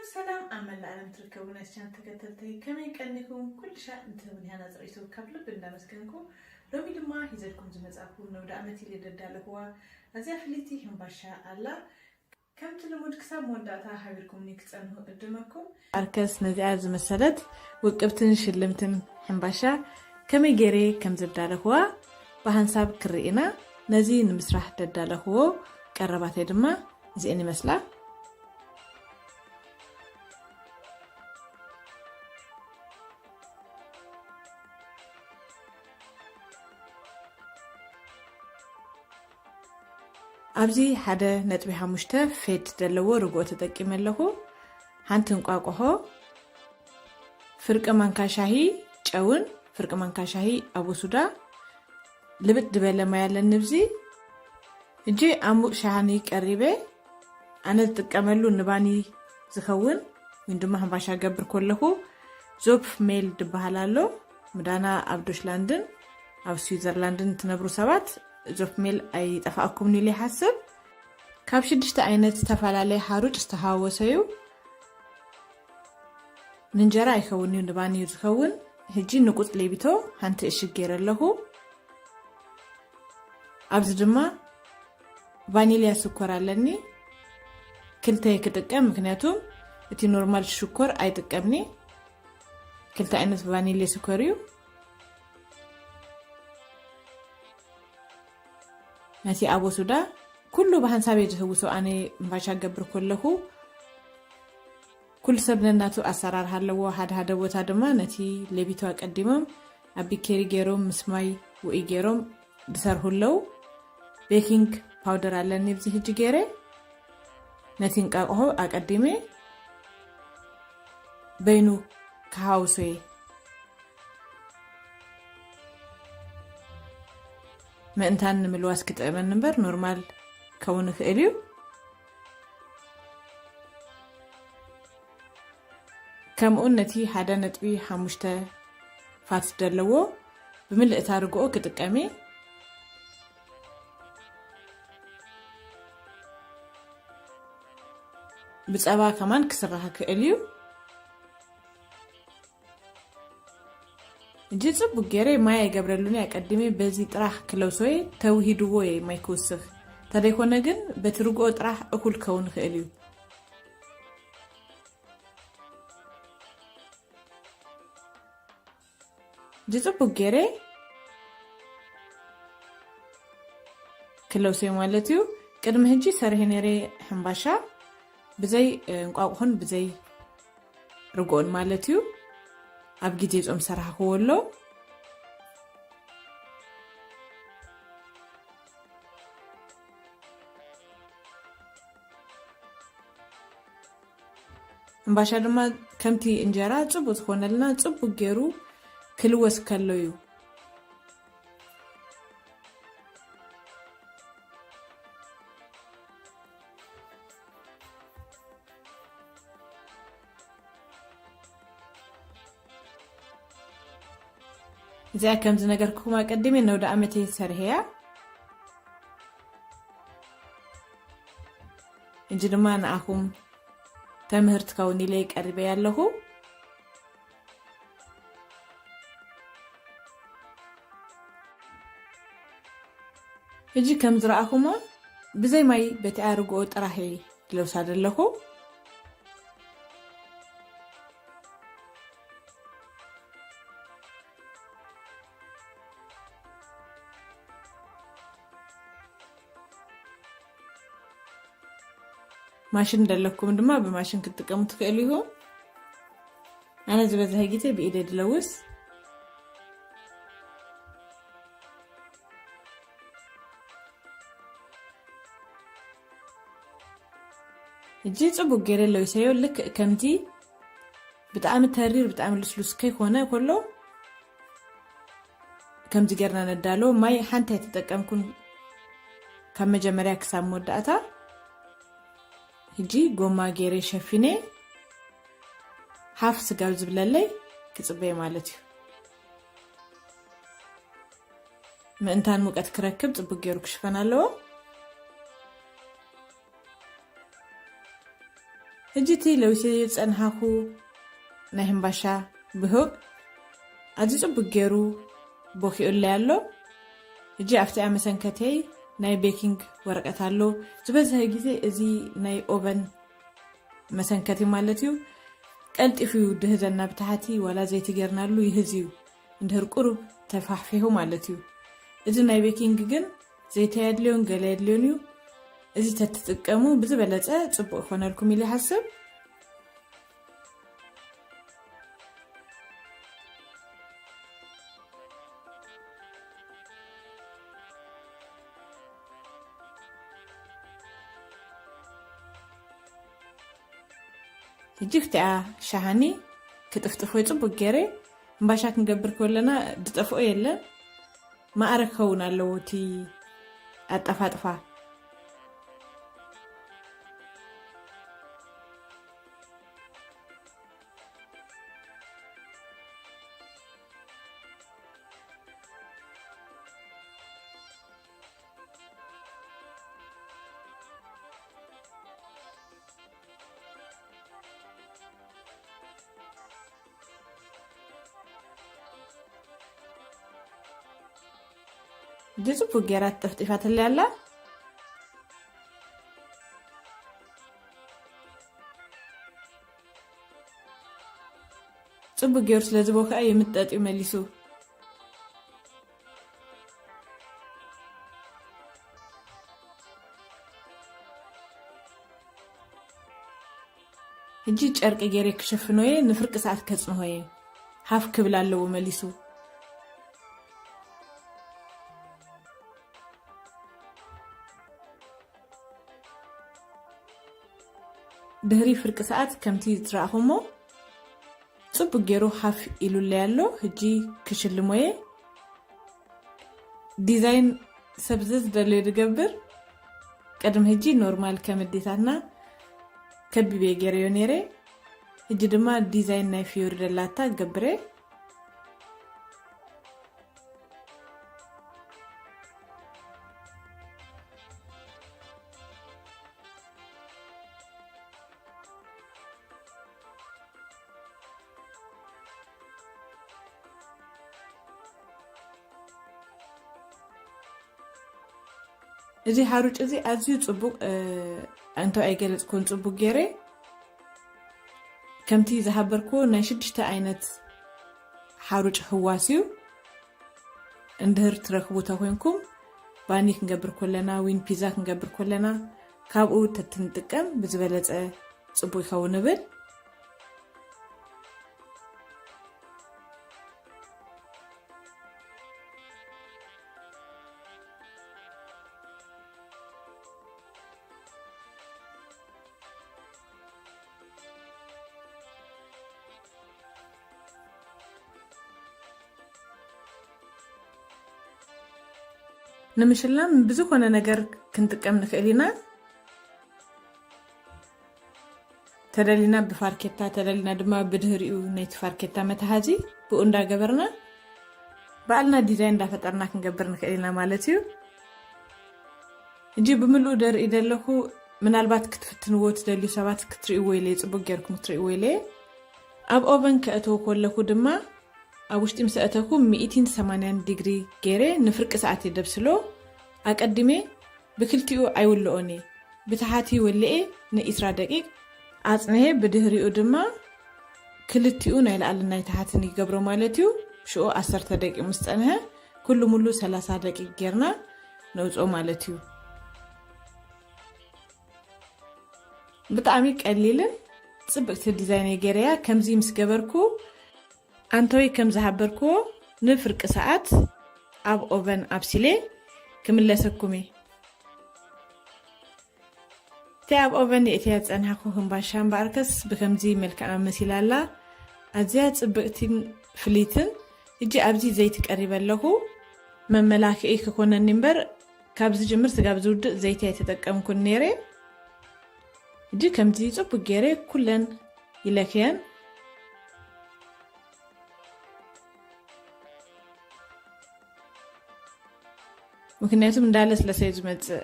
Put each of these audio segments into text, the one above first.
ሰላም ኣብ መላእ ዓለም ትርከቡ ናይ ቻን ተከተልተይ፣ ከመይ ቀኒኹም? ኩሉ ሻዕ ንትህቡኒ ሃናፂ ርእይቶ ካብ ልቢ እንዳመስገንኩ፣ ሎሚ ድማ ሂዘልኩም ዝመጻእኩ ነውደ ዓመት ኢለ ደዳለኹዋ ኣዝያ ፍልይቲ ሕምባሻ ኣላ። ከምቲ ልሙድ ክሳብ መወዳእታ ሃቢርኩምኒ ክጸንሑ እድመኩም። ኣርከስ ነዚኣ ዝመሰለት ውቅብትን ሽልምትን ሕምባሻ ከመይ ገይረ ከም ዘዳለኽዋ ብሃንሳብ ክርኢና፣ ነዚ ንምስራሕ ደዳለኽዎ ቀረባተይ ድማ እዚአን ይመስላ። ኣብዚ ሓደ ነጥቢ ሓሙሽተ ፌት ዘለዎ ርግኦ ተጠቂመ ኣለኹ። ሓንቲ እንቋቁሖ፣ ፍርቂ ማንካ ሻሂ ጨውን ፍርቂ ማንካ ሻሂ ኣቦሱዳ፣ ልብጥ ዝበለ ማይ ኣለኒ። ኣብዚ ሕጂ ኣሙቕ ሻሃኒ ቀሪበ። ኣነ ዝጥቀመሉ ንባኒ ዝኸውን ወይ ድማ ሕምባሻ ገብር ከለኹ ዞፕ ሜል ዝበሃል ኣሎ። ምዳና ኣብ ዶሽላንድን ኣብ ስዊዘርላንድን እትነብሩ ሰባት ዞፕ ሜል ኣይጠፋእኩምን ኢለ ይሓስብ። ካብ ሽዱሽተ ዓይነት ዝተፈላለየ ሓሩጭ ዝተሃወሰ እዩ። ንእንጀራ ኣይኸውን እዩ፣ ንባኒ እዩ ዝኸውን። ሕጂ ንቁጽ ሌቢቶ ሓንቲ እሽግ ገይረ ኣለኹ። ኣብዚ ድማ ቫኒልያ ስኮር ኣለኒ። ክልተ እየ ክጥቀም፣ ምክንያቱ እቲ ኖርማል ሽኮር ኣይጥቀምኒ። ክልተ ዓይነት ቫኒልያ ስኮር እዩ። ነቲ ኣቦሱዳ ኩሉ ብሓንሳብ እየ ዝህውሶ። ኣነ እምባሻ ገብር ከለኹ ኩሉ ሰብ ነናቱ ኣሰራርሃ ኣለዎ። ሓደ ሓደ ቦታ ድማ ነቲ ሌቢቶ ኣቀዲሞም ኣብ ቢኬሪ ገይሮም ምስ ማይ ውዑይ ገይሮም ዝሰርሑ ኣለዉ። ቤኪንግ ፓውደር ኣለኒ ኣብዚ ሕጂ ገይረ ነቲ እንቃቅሖ ኣቀዲመ በይኑ ክሃውሶ እየ። ምእንታን ንምልዋስ ክጥዕመኒ እምበር ኖርማል ከውን ይኽእል እዩ። ከምኡውን ነቲ ሓደ ነጥቢ ሓሙሽተ ፋት ዘለዎ ብምልእታ ርግኦ ክጥቀም እየ። ብጸባ ከማን ክስራሕ ክእል እዩ። እጂ ጽቡቅ ገይረ ማይ ኣይገብረሉን እየ። ኣቀዲመ በዚ ጥራሕ ክለውሶ እየ። ተውሂድዎ እየ ማይ ክውስኽ። ተደይኮነ ግን በቲ ርግኦ ጥራሕ እኩል ክኸውን ይኽእል እዩ። እጂ ጽቡቅ ገይረ ክለውሶ እየ ማለት እዩ። ቅድሚ ሕጂ ሰርሔ ነይረ ሕምባሻ ብዘይ እንቋቁሖን ብዘይ ርግኦን ማለት እዩ። ኣብ ግዜ ጾም ሰራሕክዎ ኣሎ። እምባሻ ድማ ከምቲ እንጀራ ጽቡቅ ዝኾነልና ጽቡቅ ገይሩ ክልወስ ከሎ እዩ። እዚኣ ከም ዝነገርኩኹም ኣቀዲመ ነውደ ዓመተይ ሰርሐያ። እጂ ድማ ንኣኹም ተምህር ትኸውን ኢለ ቀሪበያ ኣለኹ። ሕጂ ከም ዝረኣኹሞ ብዘይ ማይ በቲ ኣርግኦ ጥራሕ እየ ዝለውሳ ዘለኹ። ማሽን ደለኩም ድማ ብማሽን ክትጥቀሙ ትኽእሉ ኢኹም። ኣነ ዝበዝሐ ግዜ ብኢደ ድለውስ። እጂ ጽቡቅ ገይረ ለዊሰዮ። ልክእ ከምዚ ብጣዕሚ ተሪር ብጣዕሚ ልስሉስ ከይኮነ ከሎ ከምዚ ጌርና ነዳሎ። ማይ ሓንቲ ኣይተጠቀምኩን ካብ መጀመርያ ክሳብ መወዳእታ። ሕጂ ጎማ ገይረ ሸፊነ ሓፍ ስጋብ ዝብለለይ ክጽበየ ማለት እዩ። ምእንታን ሙቀት ክረክብ ጽቡቅ ገይሩ ክሽፈን ኣለዎ። ሕጂ እቲ ለዊሰዮ ዝጸንሓኹ ናይ ህምባሻ ብህቕ ኣዝዩ ጽቡቕ ገይሩ ቦኺኡለይ ኣሎ። ሕጂ ኣብቲኣ መሰንከተይ ናይ ቤኪንግ ወረቀት ኣሎ። ዝበዝሐ ግዜ እዚ ናይ ኦቨን መሰንከቲ ማለት እዩ፣ ቀልጢፉ እዩ ድህዘና። ብታሕቲ ዋላ ዘይቲ ጌርናሉ ይህዝ እዩ፣ እንድህር ቁሩብ ተፋሕፊሑ ማለት እዩ። እዚ ናይ ቤኪንግ ግን ዘይቲ ኣየድልዮን ገለ ኣየድልዮን እዩ። እዚ ተትጥቀሙ ብዝበለጸ ጽቡቕ ይኾነልኩም ኢለ ይሓስብ። ሕጂ ክቲኣ ሸሃኒ ክጥፍጥፎ ጽቡቅ ገይረ። እምባሻ ክንገብር ከለና ዝጠፍኦ የለን። ማእረ ክኸውን ኣለዎ እቲ ኣጠፋጥፋ። እዚ ጽቡቅ ገይራ ተጠፍጢፋትለይ ኣላ። ጽቡቅ ገይሩ ስለ ዝበኽዐ ይምጠጥ እዩ መሊሱ። ሕጂ ጨርቂ ገይረ ክሽፍኖ እየ፣ ንፍርቂ ሰዓት ከጽንሆ እየ። ሃፍ ክብል ኣለዎ መሊሱ። ድህሪ ፍርቂ ሰዓት ከምቲ ዝትረኣኹሞ ጽቡቅ ገይሩ ሃፍ ኢሉለይ ኣሎ። ሕጂ ክሽልሞ እየ። ዲዛይን ሰብ ዝደልዮ ዝገብር። ቅድሚ ሕጂ ኖርማል ከም ኣዴታትና ከቢበ ገይረዮ ነይረ። ሕጂ ድማ ዲዛይን ናይ ፍዮሪ ደላታ ገብረ። እዚ ሓሩጭ እዚ ኣዝዩ ጽቡቕ፣ እ፣ እንተ ኣይገለጽኩን ጽቡቕ ገይረ። ከምቲ ዝሃበርክዎ ናይ ሽዱሽተ ዓይነት ሓሩጭ ህዋስ እዩ። እንድህር ትረኽቡ ተኾይንኩም፣ ባኒ ክንገብር ከለና፣ ዊን ፒዛ ክንገብር ከለና፣ ካብኡ ተትንጥቀም ብዝበለጸ ጽቡቕ ይኸውን እብል። ንምሽላም ብዝኾነ ነገር ክንጥቀም ንኽእል ኢና። ተደሊና ብፋርኬታ፣ ተደሊና ድማ ብድህሪኡ ነቲ ፋርኬታ መትሓዚ ብኡ እንዳገበርና ባዕልና ዲዛይን እንዳፈጠርና ክንገብር ንኽእል ኢና ማለት እዩ። ሕጂ ብምልኡ ደርኢ ዘለኹ፣ ምናልባት ክትፍትንዎ ትደልዩ ሰባት ክትርእይዎ ኢለ፣ ጽቡቅ ጌርኩም ክትርእይዎ ኢለ። ኣብ ኦቨን ከእትዎ ከለኹ ድማ ኣብ ውሽጢ ምስ ኣእተኹ ሚእትን ሰማንያን ዲግሪ ገይረ ንፍርቂ ሰዓት እየ ደብስሎ። ኣቀዲመ ብክልቲኡ ኣይውልኦን እየ። ብታሕቲ ወልኤ ንዒስራ ደቂቅ ኣጽንሔ፣ ብድህሪኡ ድማ ክልቲኡ ናይ ላዕልን ናይ ታሕትን ይገብሮ ማለት እዩ። ሽዑ ዓሰርተ ደቂቅ ምስ ጸንሐ፣ ኩሉ ሙሉ ሰላሳ ደቂቅ ጌርና ነውጽኦ ማለት እዩ። ብጣዕሚ ቀሊልን ጽብቅቲ ዲዛይን እየ ገይረያ። ከምዚ ምስ ገበርኩ፣ ኣንቶይ ከም ዝሃበርክዎ ንፍርቂ ሰዓት ኣብ ኦቨን ኣብሲለ ክምለሰኩም እየ። እቲ ኣብ ኦቨን የእትያ ዝጸንሓኩ ህምባሻ እምበኣርከስ ብከምዚ መልክዓ መሲላ ኣላ። ኣዝያ ጽብቅትን ፍልይትን። ሕጂ ኣብዚ ዘይቲ ቀሪበ ኣለኹ። መመላክዒ ክኾነኒ እምበር፣ ካብ ዝጅምር ስጋብ ዝውድእ ዘይቲ ኣይተጠቀምኩን ነይረ። ሕጂ ከምዚ ጽቡቅ ገይረ ኩለን ይለክየን። ምክንያቱም እንዳለስለሰ እዩ ዝመጽእ።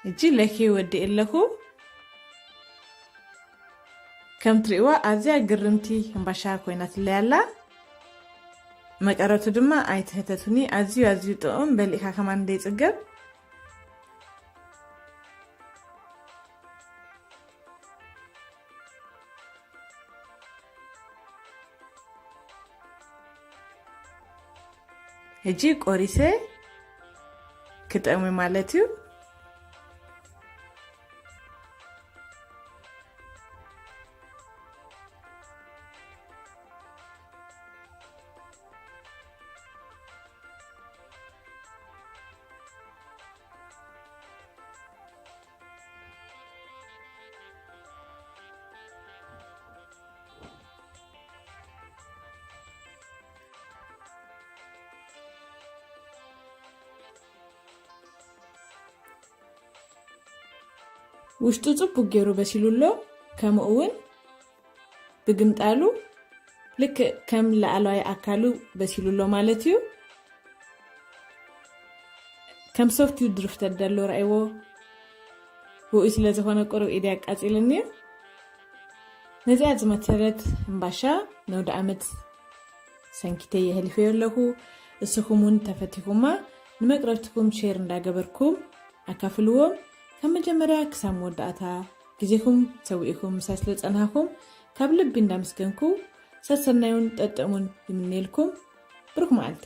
ሕጂ ለኪ ወዲ ኣለኹ። ከም ትርእዋ ኣዝያ ግርምቲ ሕምባሻ ኮይናትለይ ኣላ። መቀረቱ ድማ ኣይትሕተቱኒ፣ ኣዝዩ ኣዝዩ ጥዑም፣ በሊዕካ ከማን ዘይጽገብ። ሕጂ ቆሪሰ ክጠሚ ማለት እዩ። ውሽጡ ጽቡቅ ገይሩ በሲሉ ኣሎ። ከምኡ እውን ብግምጣሉ ልክዕ ከም ላዕለዋይ ኣካሉ በሲሉ ኣሎ ማለት እዩ። ከም ሶፍት እዩ ድርፍተት ደሎ፣ ረኣይዎ። ብኡ ስለ ዝኾነ ቁሩብ ኢደ ኣቃጺልኒ እዩ። ነዚኣ ዝመሰለት ሕምባሻ ነውደ ዓመት ሰንኪተይ የሕሊፈዮ ኣለኹ። እስኹም እውን ተፈቲኹማ ንመቅረብትኩም ሼር እንዳገበርኩም ኣካፍልዎም። ካብ መጀመርያ ክሳብ መወዳእታ ግዜኹም ሰዊእኩም ምሳይ ስለ ዝጸናሕኩም ካብ ልቢ እንዳመስገንኩ ሰሰናዩን ጠጠሙን ይምነየልኩም። ብሩኽ መዓልቲ።